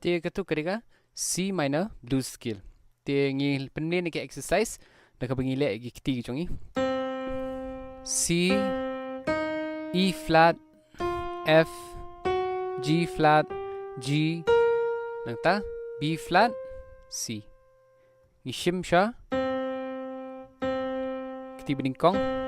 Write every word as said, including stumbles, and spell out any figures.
Te katu ka dei ka C minor blues scale. Te ngi pynmlien ïa ka exercise da kaba ngi leh ïa ki kti ki jong ngi. C, E flat, F, G flat, G, nangta B flat, C. Ngi shim sha kti banyngkong.